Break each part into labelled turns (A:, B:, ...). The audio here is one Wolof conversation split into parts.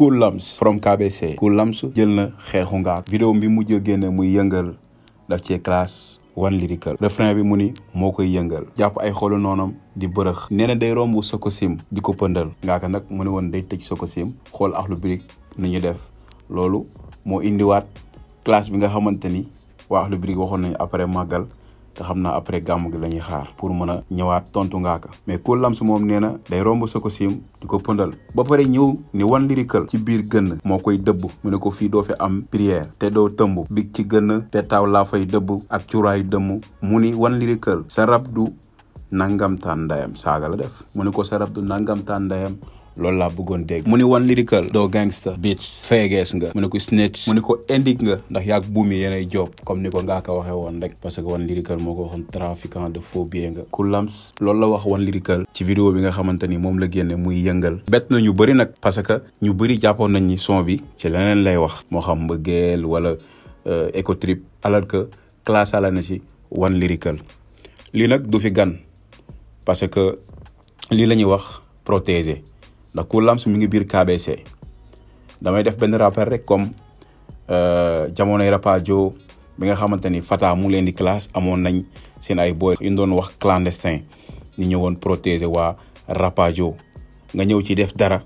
A: Cool Lams from KBC. Cool Lams jël na xeexu Ngaaka. vidéo bi mujj génne muy yëngal daf ci classe One Lyrical. refrain bi mu ni moo koy yëngal. jàpp ay xolu noonam di bërëx. nee na day romb Sococim di ko pëndal. Ngaaka nag mu ne woon day tëj Sococim xool Akhlou Brick nu ñu def loolu moo indiwaat classe bi nga xamante ni waa Akhlou Brick waxoon nañu après màggal te xam naa après gàmm gi la ñuy xaar pour mën a ñëwaat tontu Ngaaka. mais Cool Lams moom nee na day romb Sococim di ko pëndal ba pare ñëw ni One Lyrical ci biir gën moo koy dëbb mu ne ko fii doo fi am prière te doo tëmb big ci gën te taaw laa fay dëbb ak cuuraayu dëmm mu ni One Lyrical sa rab du nangamtaan ndayam saaga la def mu ne ko sa rab du nangamtaan ndayam loolu laa bëggoon dégg. mu ni One Lyrical doo gangster bitch feegees nga mu ne ko snitch mu ne ko Indique nga ndax yaag Buum yéenay job comme ni ko Ngaaka waxee woon rek parce que One Lyrical moo ko waxoon trafiquant de faux billets nga. Cool Lams loolu la wax One Lyrical ci vidéo bi nga xamante ni moom la génne muy yëngal. bett na ñu bëri nag parce que ñu bëri jàppoon nañ ni son bi ci leneen lay wax moo xam mbëggeel wala éco trip alors que classe la na ci One Lyrical. lii nag du fi gan parce que lii la ñuy wax protéger. ndax Cool Lams mi ngi biir KBC damay def benn rappel rek comme jamonoy rapajo bi nga xamante ni Fata mu ngi leen di classe amoon nañ seen ay boy yu doon wax clandestin ñu ñëwoon protéger waa rapajo nga ñëw ci def dara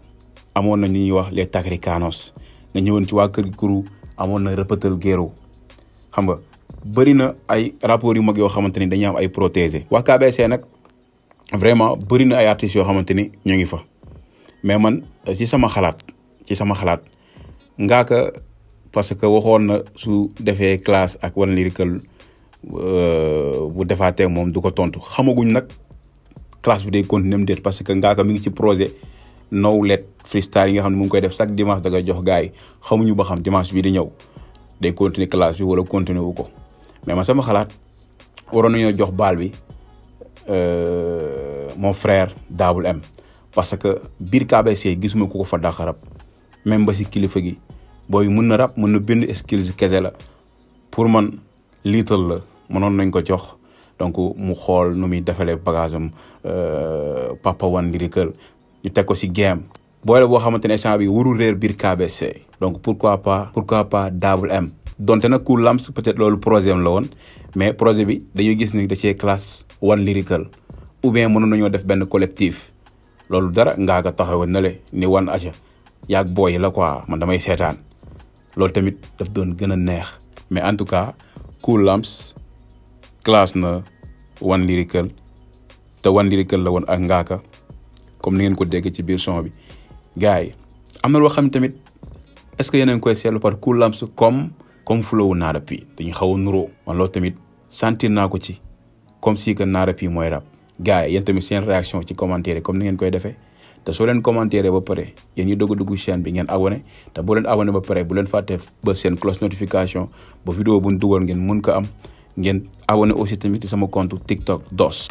A: amoon na ñuy wax les tacricanos nga ñëwoon ci waa kër gi kuru amoon na rëppatal géro xam nga bëri na ay rapports yu mag yoo xamante ni dañuy am ay protéger. waa KBC nag vraiment bëri na ay artistes yoo xamante ni ñu ngi fa. mais man ci sama xalaat Ngaaka parce que waxoon na su defee classe ak One Lyrical bu defaatee moom du ko tontu xamaguñ nag classe bi day continuer mu déet parce que Ngaaka mi ngi ci projet No Let freestyle yi nga xam ne mu ngi koy def chaque dimanche da ngay jox gars yi xamuñu ba xam dimanche bii di ñëw day continuer classe bi wala continuer wu ko mais man sama xalaat waroon nañoo jox baal bi mon frère Double M. parce que biir KBC gisuma ku ko fa dàq rap même ba si kilifa gi booy mën na rap mën na bind skills kese la pour man liital la mënoon nañ ko jox donc mu xool nu muy defalee bagage am papa One Lyrical ñu teg ko si game booy la boo xamante ne instant bi warul réer biir KBC donc pourquoi pas Double M donte nag Cool Lams peut-être loolu projet am la woon mais projet bi dañuy gis ni da cee classe One Lyrical ou bien mënoon nañoo def benn collectif loolu dara Ngaaka taxawoon na le ni One aja yaag booy la quoi man damay seetaan loolu tamit daf doon gën a neex mais en tout cas Cool Lams classe na One Lyrical te One Lyrical la woon ak Ngaaka comme ni ngeen ko dégg ci biir son bi gars yi am na loo xam tamit est-ce que yéen a ngi koy seetlu par Cool Lams comme flow Naara P dañu xaw a nuroo man loolu tamit sentir naa ko ci comme si que Naara P mooy rap gars yi yéen tamit seen réaction ci commentaire comme ni ngeen koy defee te soo leen commentaire ba pare yéen ñu dugg chaîne bi ngeen abonné te boo leen abonné ba pare bu leen fàtte ba seen cloche notification ba vidéo bu ñu dugal ngeen mun ko am ngeen abonné aussi tamit ci sama compte TikTok DOS.